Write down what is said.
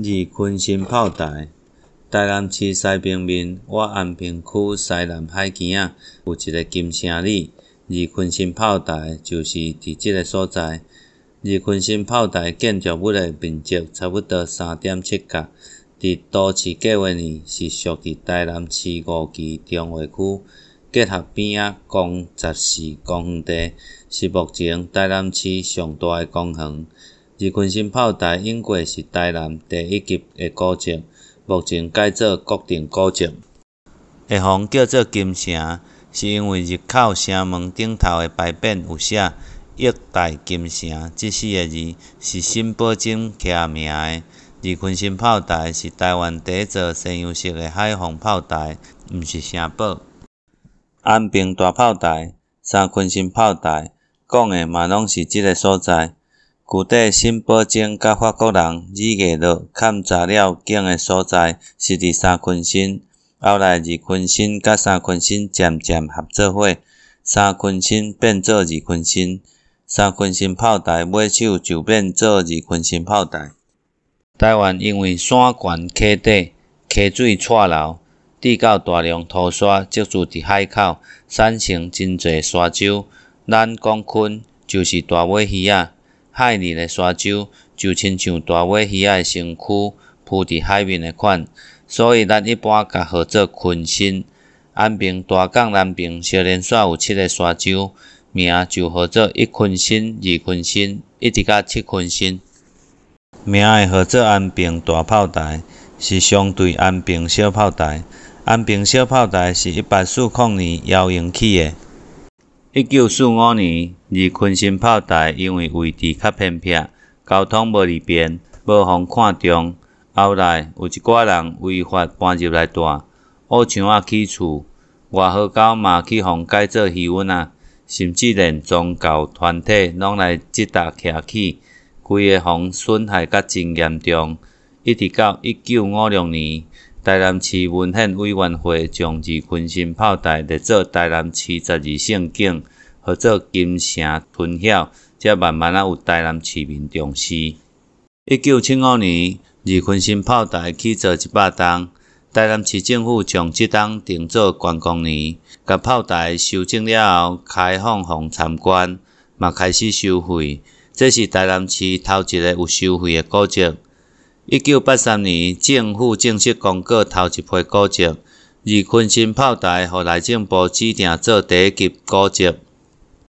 二鯤鯓炮台，台南市西平面倚安平區西南海墘仔，有一个金城里，二鯤鯓炮台就是佇這个所在。二鯤鯓炮台建築物的面積差不多3.7甲，佇都市計畫年是屬佇台南市五期重劃區結合邊仔公十四公園地，是目前台南市上大的公園。二鯤鯓炮台應過是台南第一級的古蹟，目前改做國定古蹟。會予叫做金城，是因為入口城門頂頭的牌匾有寫“億代金城”這四个字，是沈葆楨起名的。二鯤鯓炮台是臺灣第一座西洋式的海防炮台，毋是城堡。安平大炮台、三鯤鯓炮台，講的嘛攏是這个所在。舊底沈葆楨佮法國人李藝樂勘查了景的所在是佇三鯤鯓，後來二鯤鯓佮三鯤鯓漸漸合做伙，三鯤鯓變做二鯤鯓，三鯤鯓炮台尾手就變做二鯤鯓炮台。臺灣因為山懸溪底，溪水掣流，致到大量塗沙積聚佇海口，產生真濟沙洲。咱講鯤就是大尾魚仔。海裡的沙洲就親像大尾魚仔的身軀浮佇海面的款，所以咱一般共號做鯤鯓。安平大港南爿相連紲有七个沙洲，名就號做一鯤鯓、二鯤鯓，一直到七鯤鯓。名會號做安平大炮台，是相對安平小炮台。安平小炮台是1840年姚榮起的。1945年，二鯤鯓炮台因為位置較偏僻，交通無利便，無予看重。後來有一寡人違法搬入來蹛，烏牆仔起厝，外河溝嘛去予改做魚塭仔，甚至連宗教團體攏來這搭徛起，規个予損害甲真嚴重。一直到1956年，台南市文獻委員會將二鯤鯓炮台列做台南市十二勝景，號做金城村曉，才慢慢仔有台南市民重視。1975年，二鯤鯓炮台起造一百冬，台南市政府將這冬定做觀光年，共炮台修整了後開放予參觀，嘛開始收費。這是台南市頭一个有收費的古蹟。1983年，政府正式公告頭一批古蹟，二鯤鯓炮台予內政部指定做第一級古蹟。